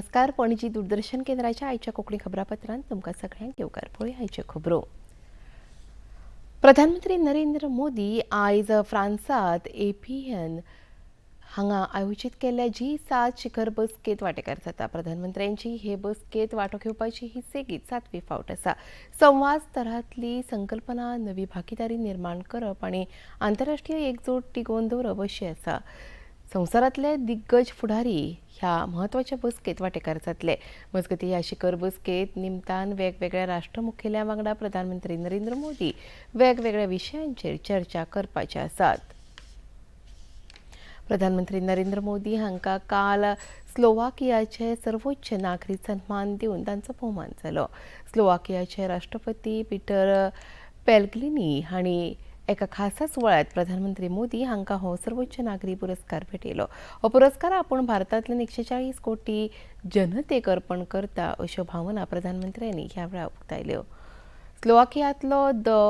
नमस्कार. पणजी दूरदर्शन केंद्राच्या आयच्या कोंकणी खबरापत्रांत तुमकां सगळ्यांक येवकार. पळय आयच्यो खबरो. प्रधानमंत्री नरेंद्र मोदी आयज फ्रांसांत एव्हियन हांगा आयोजीत केल्ल्या जी 7 शिखर बसकेंत वांटेकार जाता. प्रधानमंत्र्यांची हे बसकेंत वांटो घेवपाची ही सेगीत सातवी फावट आसा. संवाद स्तरांतली संकल्पना नवी भागीदारी निर्माण करप आनी आंतरराष्ट्रीय एकजूट तिगोवन दवरप अशी आसा. संवसारांतले दिग्गज फुडारी ह्या म्हत्वाच्या बसकेंत वांटेकार जातले. मजगतीं, ह्या शिखर बसकेंत निमतान वेगवेगळ्या राष्ट्र मुखेल्या वांगडा प्रधानमंत्री नरेंद्र मोदी वेगवेगळ्या विशयांचेर चर्चा करपाचे आसात. प्रधानमंत्री नरेंद्र मोदी हांकां काल स्लोवाकियाचे सर्वोच्च नागरी सन्मान दिवन तांचो भोवमान जालो. स्लोवाकियाचे राष्ट्रपती पिटर पेलग्रिनी हांणी एका खासा सुवाळ्यात प्रधानमंत्री मोदी हांकां हो सर्वोच्च नागरी पुरस्कार भेटयलो. हो पुरस्कार आपूण भारतांतल्यान 140 कोटी जनतेक अर्पण करता अश्यो भावना प्रधानमंत्र्यांनी ह्या वेळार उक्तायल्यो. स्लोवाकियांतलो The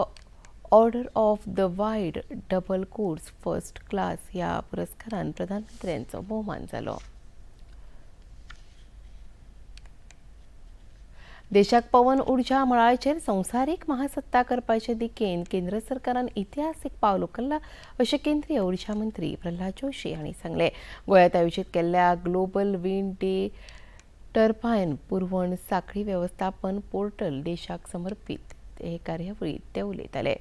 Order of the Wide Double Cross First Class ह्या पुरस्कारान प्रधानमंत्र्यांचो भोवमान जालो. देशाक पवन उर्जा मळाचेर संवसारीक महासत्ता करपाचे दिकेन केंद्र सरकारान इतिहासीक पावल उखल्ला अशें केंद्रीय उर्जा मंत्री प्रल्हाद जोशी हांणी सांगलें. गोंयांत आयोजीत केल्ल्या ग्लोबल विंड डे टर्बायन पुरवण साखळी वेवस्थापन पोर्टल देशाक समर्पीत हे कार्यावळीत ते उलयताले.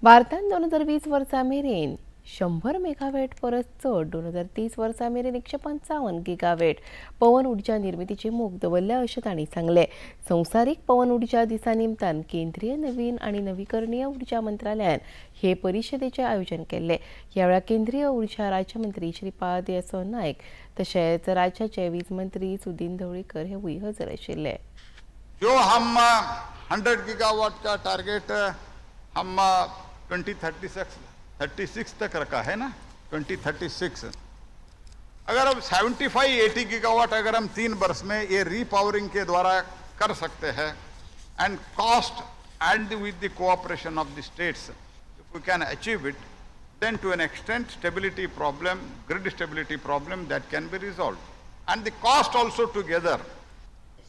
भारतान 2020 वर्सा मेरेन 100 मेगावॅट परस चड, 2030 वर्सा मेरेन 155 गिगावॅट पवन उर्जा निर्मितीची मोख दवरल्या अशें तांणी सांगलें. संवसारीक पवन उर्जा दिसा निमतान केंद्रीय नवीन आनी नवीकरणीय उर्जा मंत्रालयान हे परिशदेचें आयोजन केल्लें. ह्या वेळार केंद्रीय उर्जा राज्यमंत्री श्रीपाद येसो नायक तशेंच राज्याचे वीज मंत्री सुदीन ढवळीकर हेवूय हजर आशिल्ले. जो हम 100 गीगावाट का टारगेट हम 2036 36 तक रखा है ना, 2036. अगर अब 75 80 गीगावाट अगर हम 3 वर्ष में ये रीपावरिंग के द्वारा कर सकते हैं and cost and with the cooperation of the states, if we can achieve it, then to an extent stability problem, grid stability problem, that can be resolved. And the cost also together,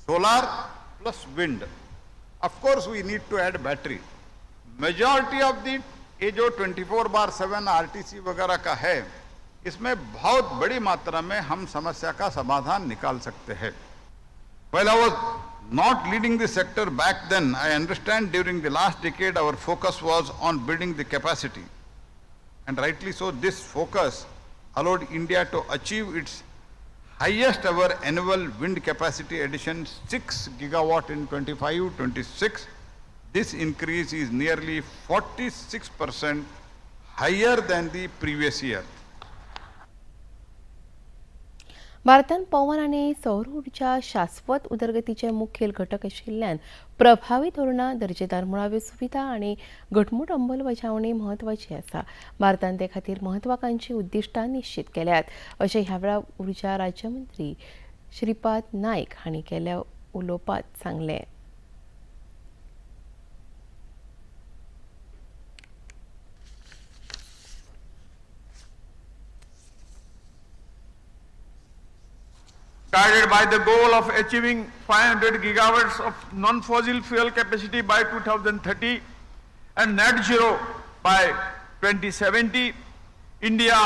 solar plus wind. Of course, we need to add battery. Majority of the ये जो 24/7 RTC वगैरह का है, इसमें बहुत बड़ी मात्रा में हम समस्या का समाधान निकाल सकते हैं. While I was not leading the sector back then, I understand during the last decade our focus was on building the capacity. And rightly so, this focus allowed India to achieve its highest ever annual wind capacity addition, 6 gigawatt in 25-26. This increase is nearly 46% higher than the previous year. भारतान पवन आनी सौर उर्जा शाश्वत उदरगतीचे मुखेल घटक आशिल्ल्यान प्रभावी धोरणां, दर्जेदार मुळाव्यो सुविधा आनी घटमूट अंमलबजावणी म्हत्वाची आसा. भारतान ते खातीर म्हत्वाकांक्षी उद्दिश्टां निश्चित केल्यात अशें ह्या वेळार उर्जा राज्यमंत्री श्रीपाद नायक हांणी केल्ल्या उलोवपांत सांगलें. Guided by the goal of achieving 500 gigawatts of non-fossil fuel capacity by 2030 and net zero by 2070, India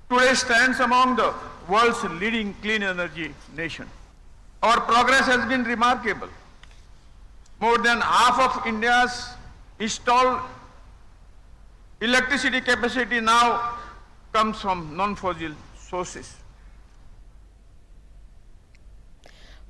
today stands among the world's leading clean energy nation. Our progress has been remarkable. More than half of India's installed electricity capacity now comes from non-fossil sources.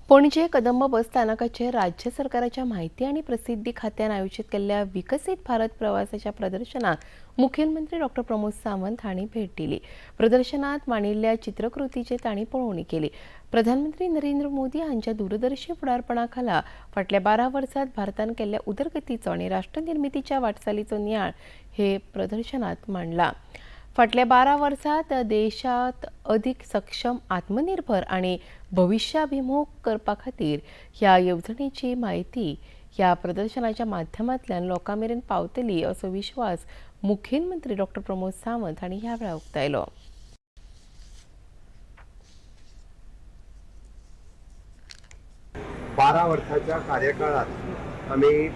Panaji Kadamba बस स्थानकाचेर राज्य सरकाराच्या म्हायती आनी प्रसिद्धी खात्यान आयोजीत केल्ल्या विकसीत भारत प्रवासाच्या प्रदर्शनाक मुखेलमंत्री डॉ प्रमोद सावंत हांणी भेट दिली. प्रदर्शनात मांडिल्ल्या चित्रकृतीची तांणी पळोवणी केली. प्रधानमंत्री नरेंद्र मोदी हांच्या दूरदर्शी फुडारपणा खाला फाटल्या 12 वर्सात भारतान केल्ल्या उदरगतीचो आनी राष्ट्रनिर्मितीच्या वाटचालीचो नियाळ हे प्रदर्शनात मांडला. फाटल्या 12 वर्सात देशात अदीक सक्षम, आत्मनिर्भर आनी भविश्याभिमुख करपा खातीर ह्या येवजणेची म्हायती ह्या प्रदर्शनाच्या माध्यमांतल्यान लोकां मेरेन पावतली असो विश्वास मुखेलमंत्री डॉ प्रमोद सावंत हांणी ह्या वेळार उक्तायलो. 12 वर्साच्या कार्यकाळात आमी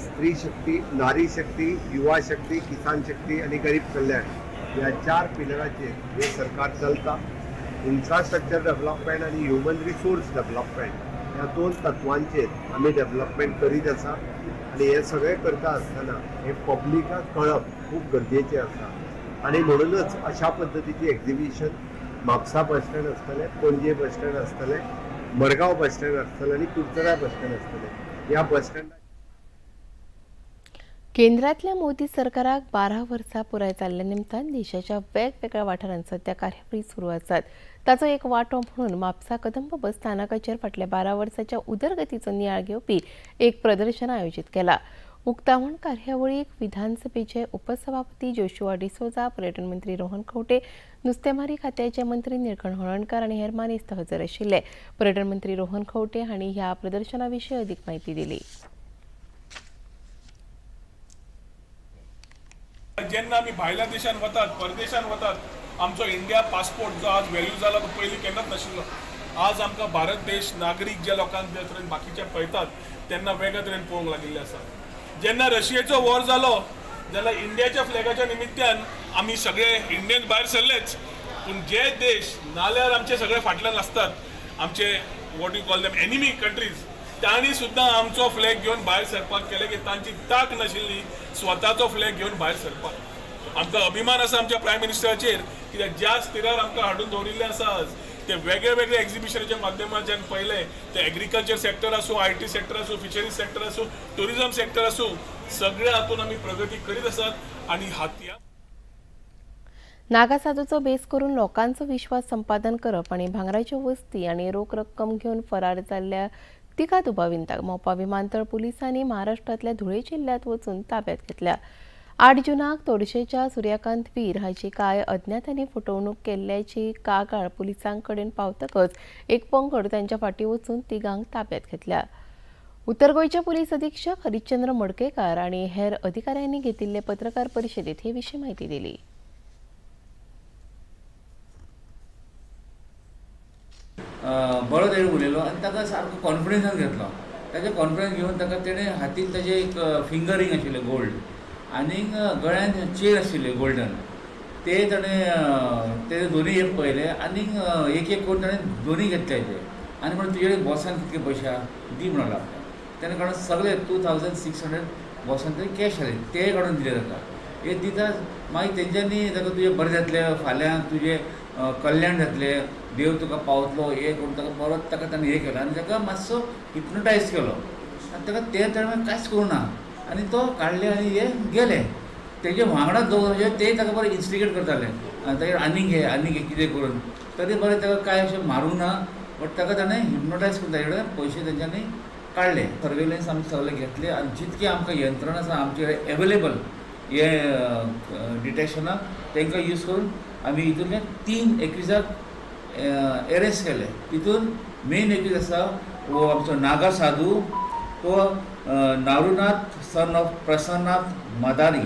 स्त्री शक्ती, नारी शक्ती, युवा शक्ती, किसान शक्ती आनी गरीब कल्याण ह्या 4 पिलराचेर हे सरकार चलता. इन्फ्रास्ट्रक्चर डेव्हलपमेंट आनी ह्युमन रिसोर्स डेव्हलपमेंट ह्या 2 तत्वांचेर आमी डेव्हलपमेंट करीत आसा आनी हे सगळें करता आसतना हे पब्लिकाक कळप खूब गरजेचें आसा आनी म्हणूनच अशा पद्दतीची एक्झिबिशन म्हापसा बस स्टँड आसतलें, पणजे बस स्टँड आसतलें, मडगांव बस स्टँड आसतलें आनी कुडचड्यार बस स्टँड आसतलें. ह्या बस स्टँडार केंद्रांतल्या मोदी सरकाराक 12 वर्सां पुराय जाल्ल्या निमतान देशाच्या वेगवेगळ्या वाठारांत सध्या कार्यावळी सुरू आसात. ताचो एक वांटो म्हणून म्हापसा कदंब बस स्थानकाचेर फाटल्या 12 वर्साच्या उदरगतीचो नियाळ घेवपी एक प्रदर्शन आयोजीत केला. उक्तावण कार्यावळीक विधानसभेचे उपसभापती जोशुआ डिसोजा, पर्यटन मंत्री रोहन खंवटे, नुस्तेमारी खात्याचे मंत्री निळकंठ हळर्णकार आनी हेर मानेस्त हजर आशिल्ले. पर्यटन मंत्री रोहन खंवटे हांणी ह्या प्रदर्शना विशीं अदीक म्हायती दिली. जेन्ना आमी भायल्या देशान वतात, परदेशान वतात, आमचो इंडिया पासपोर्ट जो आज व्हॅल्यू जाला तो पयलीं केन्नाच नाशिल्लो. आज आमकां भारत देश नागरीक जे लोकांक जे तरेन बाकीचे पळयतात तेन्ना वेगळे तरेन पळोवंक लागिल्ले आसा. जेन्ना रशियेचो वॉर जालो जाल्यार इंडियाच्या फ्लॅगाच्या निमित्यान आमी सगळे इंडियन भायर सरलेच, पूण जे देश नाल्यार आमचे सगळे फाटल्यान आसतात, आमचे what you call them enemy countries, तांणी सुद्दां आमचो फ्लॅग घेवन भायर सरपाक केलें की तांची ताक नाशिल्ली स्वताचो फ्लॅग घेवन भायर सरपाक. आमकां अभिमान आसा आमच्या प्रायम मिनिस्टराचेर, कित्याक ज्या स्थिरार आमकां हाडून दवरिल्लें आसा आज ते वेगळे वेगळे एक्झिबिशनाच्या माध्यमांतल्यान पळयलें ते एग्रीकल्चर सेक्टर आसूं, IT sector आसूं, फिशरीज सेक्टर आसूं, ट्युरिजम सेक्टर आसूं, सगळ्या हातून आमी प्रगती करीत आसात आनी हातया नागासाधूचो बेस करून लोकांचो विश्वास संपादन करप आनी भांगराच्यो वस्ती आनी रोख रक्कम घेवन फरार जाल्ल्या तिगा दुबावितांक मोपा विमानतळ पुलिसांनी महाराष्ट्रांतल्या धुळे जिल्ल्यांत वचून ताब्यात घेतल्या. 8 जूनाक तोडशेच्या सूर्यकांत वीर हाची कांय अज्ञातांनी फटवणूक केल्ल्याची कागाळ पुलिसांकडेन पावतकच एक पंगड तांच्या फाटीं वचून तिगांक ताब्यात घेतल्या. उत्तर गोंयचे पुलीस अधीक्षक हरिश्चंद्र मडकेकार आनी हेर अधिकाऱ्यांनी घेतिल्ले पत्रकार परिशदेंत हे विशीं म्हायती दिली. बरो तेणें उलयलो आनी ताका सारको कॉन्फिडन्सान घेतलो. ताजे कॉन्फिडन्स घेवन ताका तेणें हातीन ताजे एक फिंगर रिंग आशिल्लें गोल्ड आनीक गळ्यान चेन आशिल्ली गोल्डन, ते ताणें ते दोनी एक पळयले आनीक एक एक करून ताणें दोनी घेतले ते आनी म्हणून तुजे कडेन बॉसान कितले पयशे आहा दी म्हणून लागलो. तेणें काडून सगळे 2600 बॉसान ते कॅश आसले ते काडून दिले ताका. हे दिता मागीर तेंच्यांनी ताका तुजें बरें जातलें, फाल्यां तुजें कल्याण जातलें, देव तुका पावतलो हें करून ताका परत ताका ताणें हें केलो आनी ताका मातसो हिप्नोटायज केलो आनी ताका ते ताणें कांयच करूं ना आनी तो काडले आनी हे गेले. तेजे वांगडा दोग जाण ते ताका बरें इन्स्टिगेट करताले आनी ताजेर आनीक घे आनीक घे कितें करून तरी बरें ताका कांय अशें मारूंक ना, बट ताका ताणें हिप्नोटायज करून ताजे कडेन पयशे तेंच्यांनी काडले. सर्वेलन्स आमी सगळे घेतले आनी जितके आमकां यंत्रणा आसा आमचे एवेलेबल हे डिटेक्शनाक तांकां यूज करून आमी हितूंतले 3 एक्युजाक एरेस्ट केले. तितून मेन एक्यूज आसा वो आमचो नागा साधू, तो नारुनाथ सन ऑफ प्रसन्नाथ मदारी,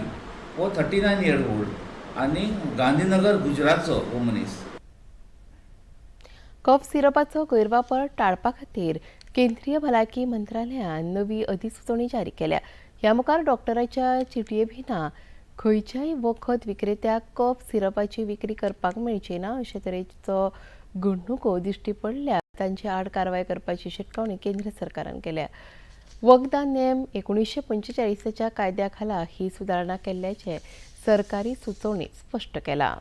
हो 39 इयर ओल्ड आनी गांधीनगर गुजरातचो हो मनीस. कफ सिरपाचो गैरवापर टाळपा खातीर केंद्रीय भलायकी मंत्रालयान नवी अधिसुचोवणी जारी केल्या. ह्या मुखार डॉक्टराच्या चिटये विना खंयच्याय वखद विक्रेत्याक कफ सिरपाची विक्री करपाक मेळची ना अशे तरेचो घडणुको दिश्टी पडल्यार तांचे आड कारवाय करपाची शिटकावणी केंद्र सरकारान केल्या. वखदां नेम 1945 कायद्या खाला ही सुदारणा केल्ल्याचें सरकारी सुचोवणेंत स्पश्ट केलां.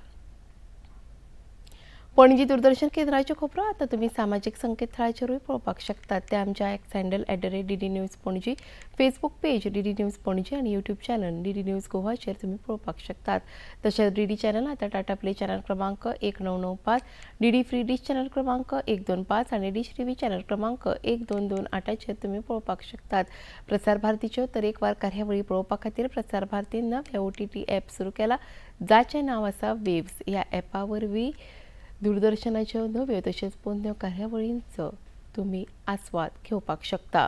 पणजी दूरदर्शन केंद्राच्यो खबरो आतां तुमी सामाजीक संकेतथळाचेरूय पळोवपाक शकतात. ते आमच्या X handle @DD News Panaji, Facebook page DD News Panaji आनी यूट्यूब चॅनल डीडी न्यूज गोवाचेर तुमी पळोवपाक शकतात. तशेंच डीडी चॅनल आतां टाटा प्ले चॅनल क्रमांक 1995, डीडी फ्री डिश चॅनल क्रमांक 125 आनी डिश टीव्ही चॅनल क्रमांक 1228चेर तुमी पळोवपाक शकतात. प्रसार भारतीच्यो तरेकवार कार्यावळी पळोवपा खातीर प्रसार भारतीन नवें ओटीटी ॲप सुरू केला, जाचें नांव आसा वेव्स. ह्या ॲपा वरवीं दूरदर्शनाच्यो नव्यो तशेंच पोन्न्यो कार्यावळींचो तुमी आस्वाद घेवपाक शकता.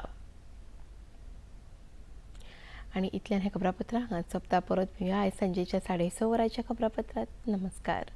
आनी इतल्यान हें खबरापत्र हांगाच सोंपता. परत मेळया आयज सांजेच्या 6:30 वरांच्या खबरापत्रांत. नमस्कार.